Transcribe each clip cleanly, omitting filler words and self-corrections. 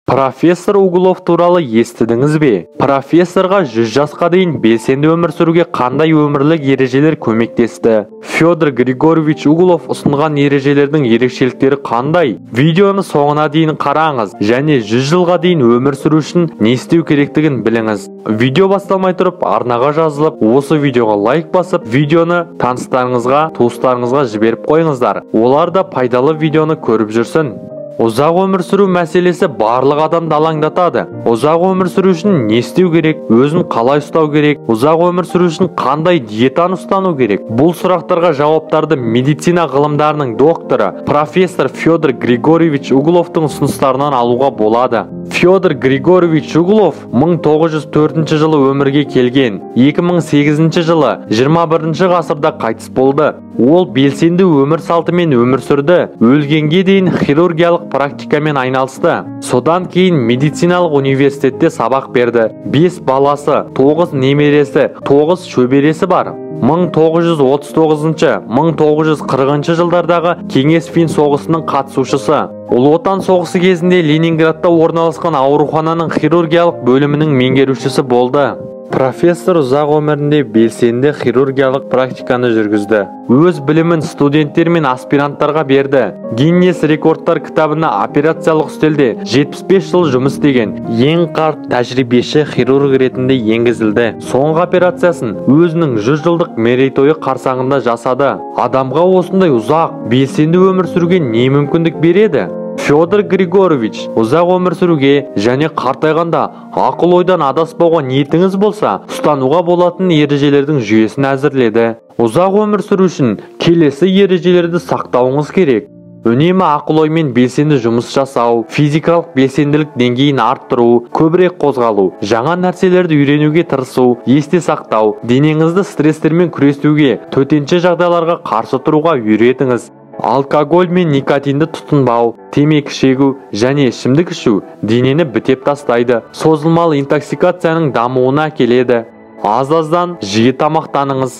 Профессор Углов туралы естідіңіз бе? Профессорға 100 жасқа дейін белсенді өмір сүруге қандай өмірлік ережелер көмектесті? Федор Григорьевич Углов ұсынған ережелердің ерекшеліктері қандай? Видеоны соңына дейін қараңыз және 100 жылға дейін өмір сүру үшін не істеу керектігін біліңіз. Видео басталмай тұрып арнаға жазылып, осы видеоға лайк басып, видеоны таныстарыңызға, туыстарыңызға жіберіп қойыңыздар. Олар да пайдалы видеоны көріп жүрсін. Ұзақ өмір сүру мәселесі барлық адамды алаңдатады. Ұзақ өмір сүру үшін не істеу керек, өзін қалай ұстау керек, ұзақ өмір сүру үшін қандай диетаны ұстану керек? Бұл сұрақтарға жауаптарды медицина ғылымдарының докторы, профессор Федор Григорьевич Угловтың ұсыныстарынан алуға болады. Федор Григорьевич Углов 1904 жылы өмірге келген, 2008 жылы 21 ғасырда қайтыс болды. Ол белсенді өмір салтымен өмір сүрді, өлгенге дейін хирургиялық практикамен айналысты. Содан кейін медициналық университетте сабақ берді. 5 баласы, 9 немересі, 9 шөбересі бар. 1939-1940 жылдардағы Кеңес-Фин соғысының қатысушысы. Ұлы Отан соғысы кезінде Ленинградта орналасқан аурухананың хирургиялық бөлімінің меңгерушісі болды. Профессор ұзақ өмірінде белсенді хирургиялық практиканы жүргізді. Өз білімін студенттер мен аспиранттарға берді. Гиннес рекордтар кітабына операциялық үстелде 75 жыл жұмыс істеген ең қарт тәжірибеші хирург ретінде енгізілді. Соңғы операциясын өзінің 100 жылдық мерейтойы қарсаңында жасады. Адамға осындай ұзақ, белсенді өмір сүруге не мүмкіндік береді? Федор Григорьевич, ұзақ өмір сүруге және қартайғанда ақыл ойдан адаспауға ниетіңіз болса, ұстануға болатын ережелердің жүйесін әзірледі. Ұзақ өмір сүру үшін келесі ережелерді сақтауыңыз керек. Үнемі ақыл оймен белсенді жұмыс жасау, физикалық белсенділік деңгейін арттыру, көбірек қозғалу, жаңа нәрселерді үйренуге тырысу, есте сақтау, денеңізді стресстермен күресуге, төтенше жағдайларға қарсы тұруға үйретіңіз. Алкоголь мен никотинді тұтынбау, темекі шегу және ішімдік ішу денені бітеп тастайды, созылмалы интоксикацияның дамуына әкеледі. Аз-аздан жиі тамақтаныңыз.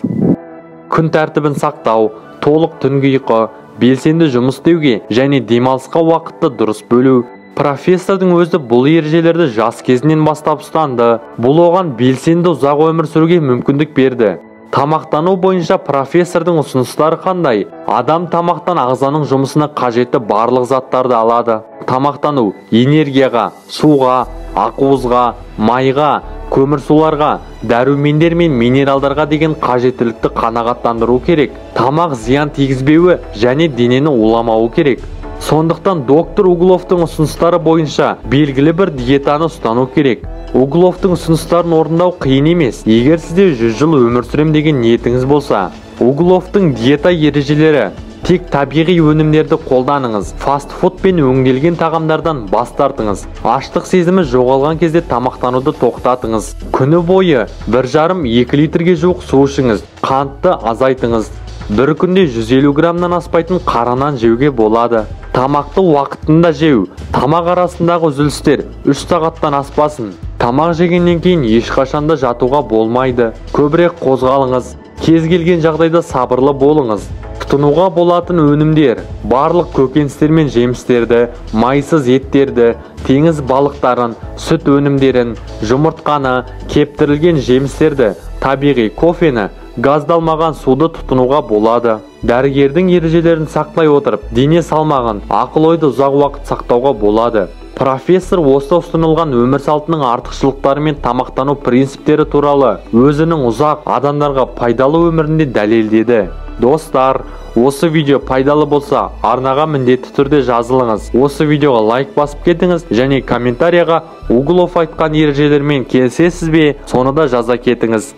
Күн тәртібін сақтау, толық түнгі ұйқы, белсенді жұмыс істеуге және демалысқа уақытты дұрыс бөлу. Профессордың өзі бұл ережелерді жас кезінен бастап ұстанды. Бұл оған белсенді ұзақ өмір сүруге мүмкіндік берді. Тамақтану бойынша профессордың ұсыныстары қандай? Адам тамақтан ағзаның жұмысына қажетті барлық заттарды алады. Тамақтану энергияға, суға, ақуызға, майға, көмірсуларға, дәрумендер мен минералдарға деген қажеттілікті қанағаттандыру керек. Тамақ зиян тигізбеуі және денені уламауы керек. Сондықтан доктор Угловтың ұсыныстары бойынша белгілі бір диетаны ұстану керек. Угловтың ұсыныстарын орындау қиын емес, егер сізде 100 жыл өмір сүрем деген ниетіңіз болса. Угловтың диета ережелері: тек табиғи өнімдерді қолданыңыз, фастфуд пен өңделген тағамдардан бас тартыңыз, аштық сезімі жоғалған кезде тамақтануды тоқтатыңыз, күні бойы 1,5-2 литрге жуық су ішіңіз, қантты азайтыңыз, бір күнде 150 граммнан аспайтын қара нан жеуге болады. Тамақты уақытында жеу, тамақ арасындағы үзілістер 3 сағаттан аспасын. Тамақ жегеннен кейін ешқашанда жатуға болмайды. Көбірек қозғалыңыз. Кез келген жағдайда сабырлы болыңыз. Тұтынуға болатын өнімдер: барлық көкөністер мен жемістерді, майсыз еттерді, теңіз балықтарын, сүт өнімдерін, жұмыртқаны, кептірілген жемістерді, табиғи кофені, газдалмаған суды тұтынуға болады. Дәрігердің ережелерін сақтай отырып, дене салмағын, ақыл ойды ұзақ уақыт сақтауға болады. Профессор осы ұсынылған өмір салтының артықшылықтары мен тамақтану принциптері туралы өзінің ұзақ, адамдарға пайдалы өмірінде дәлелдеді. Достар, осы видео пайдалы болса, арнаға міндетті түрде жазылыңыз. Осы видеоға лайк басып кетіңіз және комментарияға Углов айтқан ережелермен келісесіз бе, соны да жаза кетіңіз.